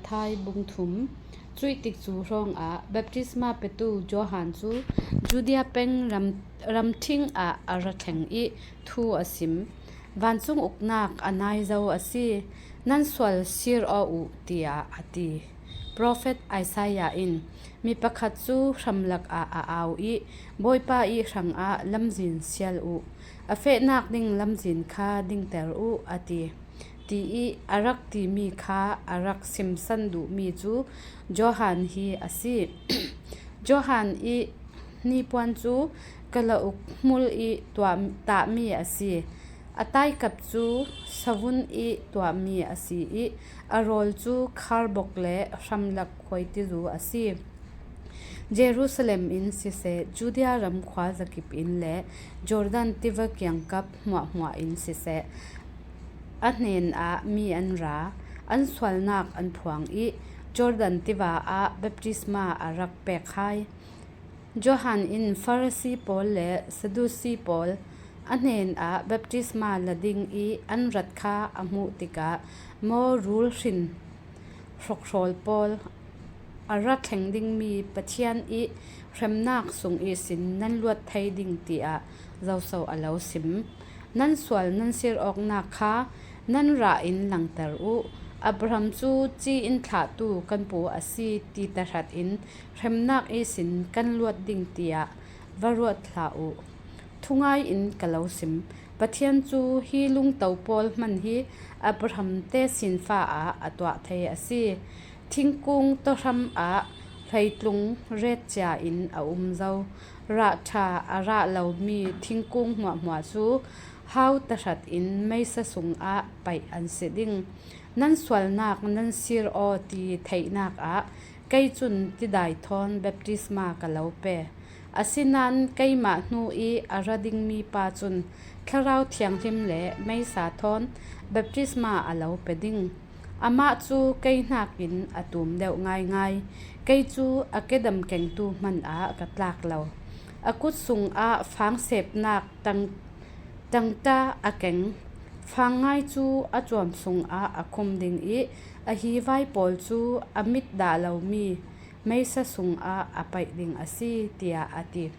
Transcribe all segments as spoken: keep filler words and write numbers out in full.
Matthai bung thum. Cuih tikcu hrawngah baptisma petu Johan cu Judea peng ram, ramṭhing ah a ra thleng ih thu a sim. Vancung uknak a nai zo a si. Nan sual sir aw uh, tiah a ti. Profet Isaiah in, mi pakhat cu hramlak ah a au ih, Bawipa ih hrangah lamzin sial uh, a fehnak ding lamzin kha dingter uh, a ti, tiih a rak timi kha a rak simsan duhmi cu Johan hi a si. Johan ih hnipuan cu kalauk hmul ih tuah, tahmi a si. A taikap cu savun ih tuahmi a si ih a rawl cu kharbok le hramlak khuaitizu a si. Jerusalem in siseh, Judea ram khua zakip in le Jordan tiva kiangkap hmuahhmuah in siseh, a hnenah mi an ra, an sualnak an phuang ih Jordan tiva ah baptisma a rak pek hai. Johan in Farasi pawl le Sadusi pawl a hnenah baptisma la ding ih an rat kha a hmuh tikah, maw rul hrin hrokhrawl pawl, a ra thleng dingmi Pathian ih hremnak sung ihsin nan luat thei ding, tiah zoso a lo sim. Nan sual nan sir awknak kha nan rah in langter uh. Abraham cu ci in thlahtu kan pu a si ti tahratin hremnak ihsin kan luat ding, tiah va ruat hlah uh. Thungai in ka lo sim. Pathian cu hi lungto pawl hman hi Abraham te sinfa ah a tuah thei a si. Thingkung tohram ah hleitlung ret cia in a um zo. Rah ṭha a rah lomi thingkung hmuahhmuah cu hau tahratin meisa sungah paih an si ding. Nan sualnak nan sir aw ti theihnak ah kei cun tidai thawn baptisma ka lo pe. Asinain keimah hnu ih a ra dingmi pa cun Thlarau Thianghlim le meisa thawn baptisma a lo pe ding. Amah cu kei hnakin a tum deuh ngaingai. Kei cu a kedam kengtu hmanh ah ka tlak lo. A kut sungah fangsepnak tang, tangta a keng. Fangngai cu a cuam sungah a khum ding ih a hivai pawl cu a mit dah lomi meisa sungah a paih ding a si, tiah a ti.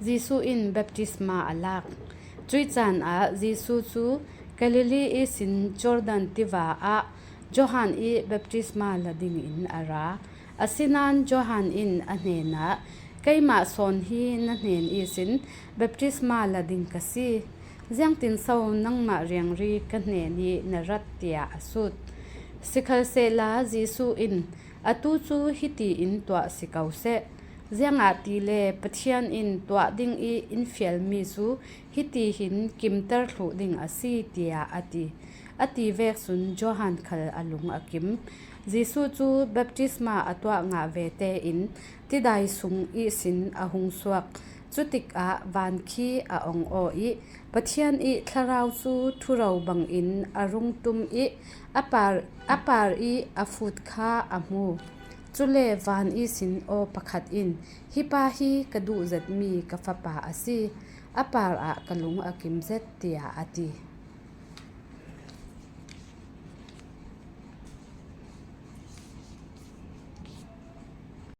Jesuh in baptisma a lak. Cuih caan ah Jesuh cu Galilee ihsin Jordan tiva ah Johan ih baptisma la dingin a ra. Asinain Johan in a hnenah, keimah sawn hi na hnen ihsin baptisma la ding ka si. Ziangtinso nangmah riangri ka hnen ih na rat, tiah a sut. Sikhalsehla Jesuh in, atu cu hiti in tuah si ko seh. Ziangahtile Pathian in tuah ding ih in fialmi cu hiti hin kimter thluh ding a si, tiah a ti. A ti vek cun Johan khal a lung a kim. Jesuh cu baptisma a tuah ngah ve tein tidai sung ihsin a hung suak. Cutikah van khi a ong aw ih Pathian ih Thlarau cu thuro bangin a rung ṭum ih a par, a par ih a fut kha a hmu. Cule van ihsin aw pakhat in, hi pa hi ka duh zetmi ka fapa a si, a par ah ka lung a kim zet, tiah a ti.